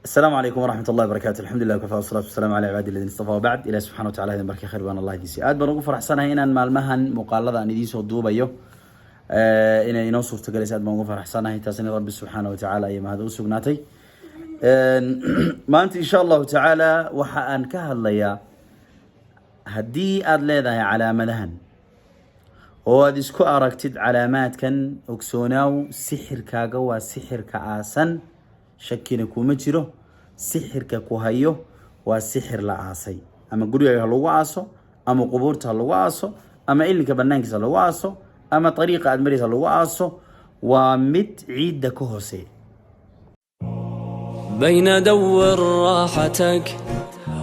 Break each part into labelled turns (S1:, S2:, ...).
S1: Asalaamu calaykum waraxmat ullahi barakatu. Alxamdulilah wakafa, wasalaatu wasalaamu cala cibaadi alladina istafa, wabacd. Ilahi subxana wa tacala idin barkay, khayr baan Allah idin siiyo. Aad baan ugu faraxsanahay inaan maalmahan muuqaalada aan idiin soo duubayo inay inoo suurtogalaysa. Aad baan ugu faraxsanahay, taasina Rabbi subxaana wa tacaala ayay mahad u sugnaatay. Maanta, insha Allahu tacaala, waxa aan ka hadlayaa haddii aada leedahay calaamadahan oo aada isku aragtid calaamaadkan, ogsoonaaw sixirkaaga waa sixirka aasan, shakina kuma jiro. Sixirka ku hayo waa sixir la aasay, ama gurigaaga ha lagu aaso, ama qubuurta ha lagu aaso, ama ilinka banaankiisa ha lagu aaso, ama ariiqa aad maraysa ha lagu aaso, waa mid ciidda ka hooseeya.
S2: بين دور راحتك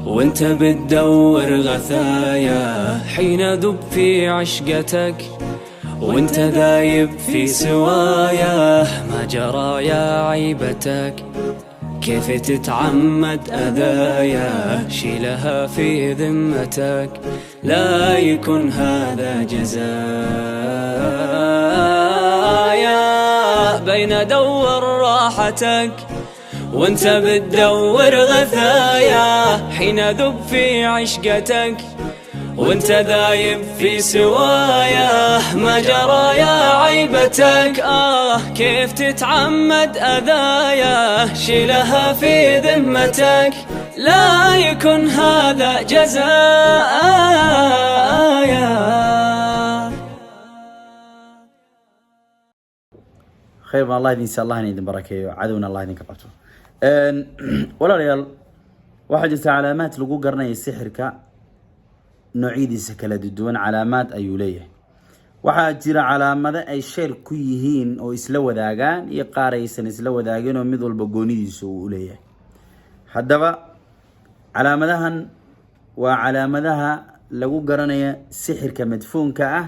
S2: وانت بتدور غثايا، حين ذب في عشقتك وانت ذايب في سوايا، ما جرى يا عيبتك، كيف تتعمد أذايا؟ شيلها في ذمتك، لا يكون هذا جزايا. بين دور راحتك وانت بتدور غثايا، حين ذب في عشقتك وانت ذايب في سوايا، ما جرى يا عيبتك، كيف تتعمد اذايا؟ شيلها في ذمتك، لا يكون هذا جزايا.
S1: Khayr baan Allah idin si, Allahna idin barakeeyo, cadowna Allah idinka qabto. Walaalayaal, waxaa jirta calaamaad lagu garanaya sixirka noocyadiisa kala duwan. Calaamaad ayuu leeyahay. Waxaa jira calaamado ay share ku yihiin oo isla wadaagaan, iyo qaar aysan isla wadaagin oo mid walba goonidiisa uu u leeyahay. Haddaba calaamadahan waa calaamadaha lagu garanaya sixirka madfuunka ah,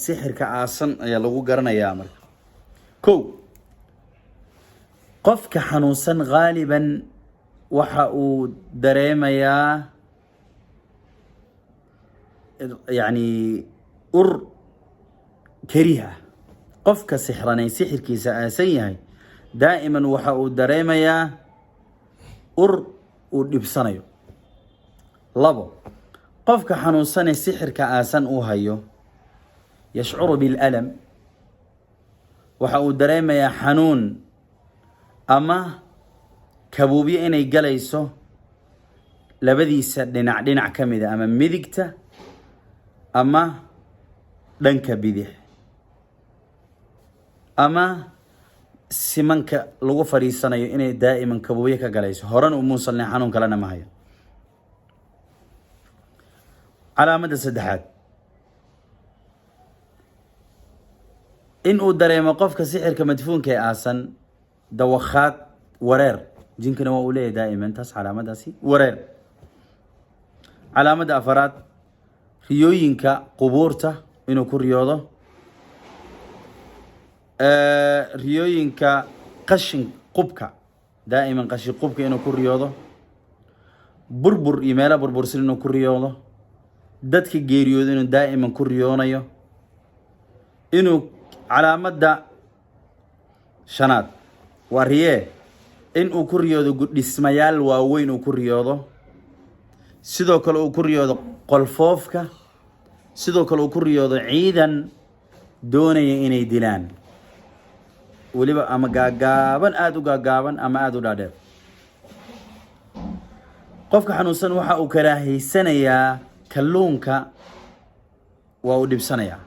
S1: sixirka aasan ayaa lagu garanayaa. Marka ko, qofka xanuunsan ghaaliban waxa uu dareemayaa yacni ur kariha. Qofka sixranay, sixirkiisa aasan yahay, daa'iman waxa uu dareemayaa ur uu dhibsanayo. Labo, qofka xanuunsanee sixirka aasan uu hayo yashcuru bilalam, waxa uu dareemayaa xanuun ama kabuubyo inay galayso labadiisa dhinac, dhinac ka mida, ama midigta ama dhanka bidix, ama simanka lagu fadhiisanayo inay daa'iman kabuubyo ka galayso. Horena umuusan xanuun kalena ma hayo. Calaamadda saddexaad, in uu dareemo qofka sixirka madfuunka ee aasan dawakhaad, wareer. Jinkana waa uu leeyahay daa'iman taas, calaamadaasi, wareer. Calaamadda afaraad, riyooyinka qubuurta inuu ku riyoodo, riyooyinka qashin qubka, daa'iman qashin qubka inuu ku riyoodo, burbur iyo meelo burbursan inuu ku riyoodo, dadka geeriyoodo inuu daa'iman ku riyoonayo, inuu. Calaamadda shanaad waa riyee in uu ku riyoodo dhismayaal waaweyn uu ku riyoodo, sidoo kale uu ku riyoodo qolfoofka, sidoo kale uu ku riyoodo ciidan doonaya inay dilaan, weliba ama gaagaaban, aada u gaagaaban, ama aada u dhaadheer. Qofka xanuunsan waxa uu karaahaysanayaa kalluunka, waa uu dhibsanayaa,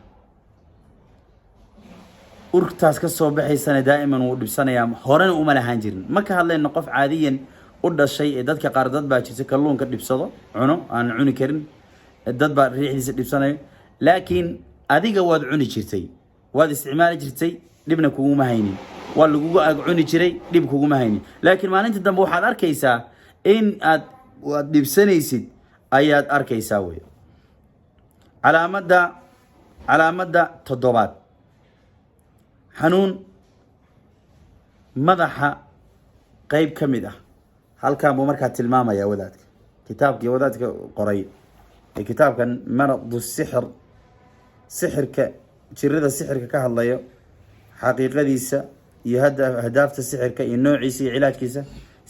S1: urtaas ka soo baxaysana daa'iman wuu dhibsanayaa, horena uma lahaan jirin. Ma ka hadlayno qof caadiyan u dhashay ee dadka qaar. Dad baa jirta kalluunka dhibsado, cuno, aan cuni karin, dad baa riixdiisa dhibsanayo, laakiin adiga waad cuni jirtay, waad isticmaali jirtay, dhibna kuguma haynin, waa lagugu ag cuni jiray, dhib kuguma haynin, laakiin maalinta dambe waxaad arkaysaa in aad dhibsanaysid ayaad arkaysaa wey. Calaamadda toddobaad, xanuun madaxa qeyb ka mid ah. Halkan buu markaa tilmaamaya wadaadka kitaabkii, wadaadka qoray ee kitaabkan maradu sixir, sixirka, jirada sixirka ka hadlayo, xaqiiqadiisa iyo Iyo hadda ahdaafta sixirka iyo noociisa iyo cilaajkiisa,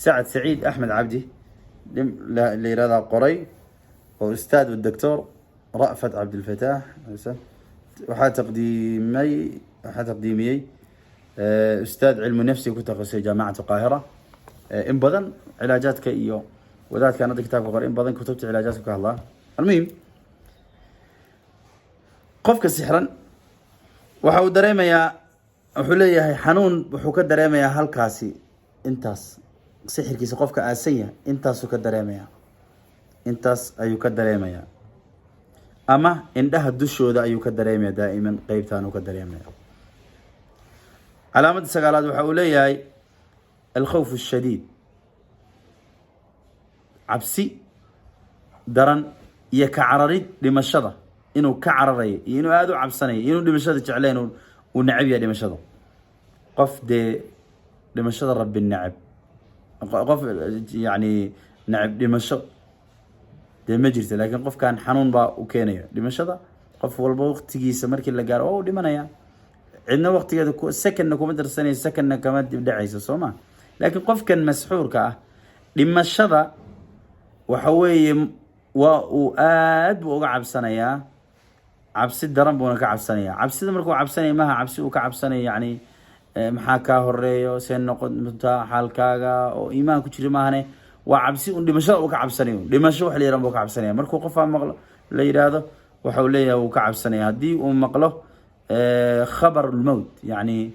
S1: Sacad Saciid Axmed Cabdi la yirahdaa qoray, oo ustaad doctor Ra'fat Cabdilfataax. Waxaa taqdiimiyey ustaad cilmu nafsi ku takhasusay Jaamacatu Qaahira. In badan cilaajaadka iyo wadaadkan hadda kitaabka qoray in badan kutubta cilaajaadka ka hadlaa. Almuhim, qofka sixran waxa uu dareemayaa, wuxuu leeyahay xanuun, wuxuu ka dareemayaa halkaasi, intaas sixirkiisa qofka aasan yahay intaasuu ka dareemayaa, intaas ayuu ka dareemayaa, ama indhaha dushooda ayuu ka dareemaya, daa'iman qeybtaan uu ka dareemaya. Calaamadda sagaalaad waxa uu leeyahay الخوف الشديد, cabsi daran iyo ka cararid dhimashada, inuu ka cararayo iyo inuu aada u cabsanayo iyo inuu dhimashada jecleen, uu necab yahay dhimashada. Qof dee dhimashada Rabbi necab, qof yani necab dhimasho dee ma jirta, laakiin qofkan xanuun baa u keenaya dhimashada. Qof walba waqtigiisa markii la gaaro waa uu dhimanaya, cidna waqtigeeda secondna kuma darsanayso, secondna kama dib dhacayso, soo ma? Laakiin qofkan masxuurka ah dhimashada waxa weeye waa uu aad buu uga cabsanayaa, cabsi daran buuna ka cabsanaya. Cabsida markuu cabsanaya maha cabsi uu ka cabsanaya yani maxaa kaa horeeyo, see noqon doontaa xaalkaaga oo iimaan ku jira maahane, waa cabsi un dhimashada uu ka cabsanayo. Dhimasho wax la yiraahdo buu ka cabsanaya. Markuu qofaa maqlo la yidhaahdo, waxa uu leeyahay wuu ka cabsanaya. Haddii uu maqlo khabar lmowt, yani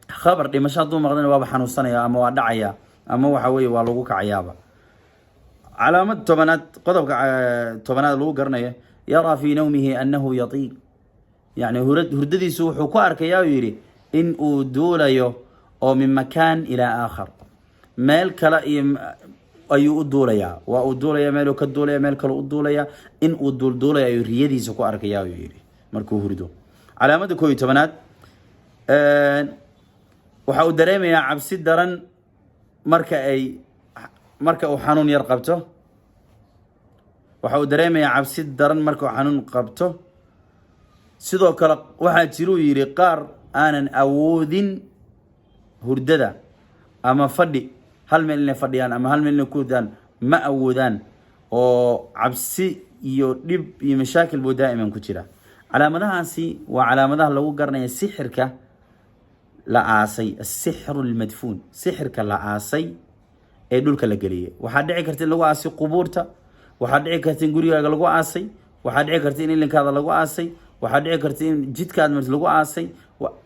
S1: khabar dhimasho hadduu maqlana, waaba xanuunsanaya ama waa dhacaya ama waxa weeye waa lagu kacayaaba. Calaamad 10aad, qodobka 10aad lagu garanaya: يرى في نومه أنه يطير, yani hurdadiisu wuxuu ku arkayaa, uu yidhi, in uu duulayo oo من مكان إلى آخر, meel kale iyo ayuu u duulayaa, waa uu duulaya, meeluu ka duulaya, meel kale u duulaya, in uu duulduulaya ayuu riyadiisa ku arkayaa, uu yidhi, markuu hurdo. Calaamadda 11aad, waxa uu dareemayaa cabsi daran marka uu xanuun yar qabto. Waxa uu dareemayaa cabsi daran marka uu xanuun qabto. Sidoo kale waxaa jiruu yidhi qaar aanan awoodin hurdada ama fadhi, hal meel inay fadhiyaan ama hal meel inay ku hurdaan ma awoodaan, oo cabsi iyo dhib iyo mashaakil buu daa'iman ku jira. Calaamadahaasi waa calaamadaha lagu garanaya sixirka la aasay, السحر المدفون, sixirka la aasay ee dhulka la geliyay. Waxaa dhici karta in lagu aasay qubuurta, waxaa dhici karta in gurigaaga lagu aasay, waxaa dhici karta in ilinkaada lagu aasay, waxaa dhici karta in jidka aad marti lagu aasay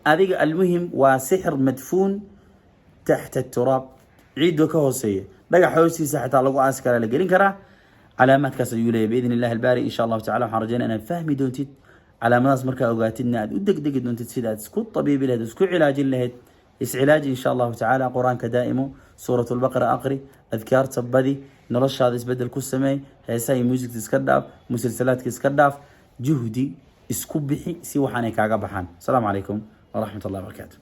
S1: adiga. Almuhim waa sixir مدفون تحت التراب, ciidda ka hooseeya, dhagax hoostiisa xitaa lagu aasi karaa, la gelin karaa. Calaamaadkaas ayuu leeyahy, بإذن الله الباري. Insha Allahu tacala waxaan rajaynaya inaad fahmi doontid calaamadahaas. Markaa ogaatidna aad u degdegi doontid sida aad isku tabiibi lahayd, isku cilaajin lahayd. Iscilaaji insha Allahu tacaala. Qur-aanka daa'imo, Suurat Lbaqara aqri, adkaarta badi, noloshaada isbedel ku sameey, heesaha iyo muusigta iska dhaaf, musalsalaadka iska dhaaf, juhdi isku bixi si waxaanay kaaga baxaan. Asalaamu calaykum waraxmat ullahi barakaatu.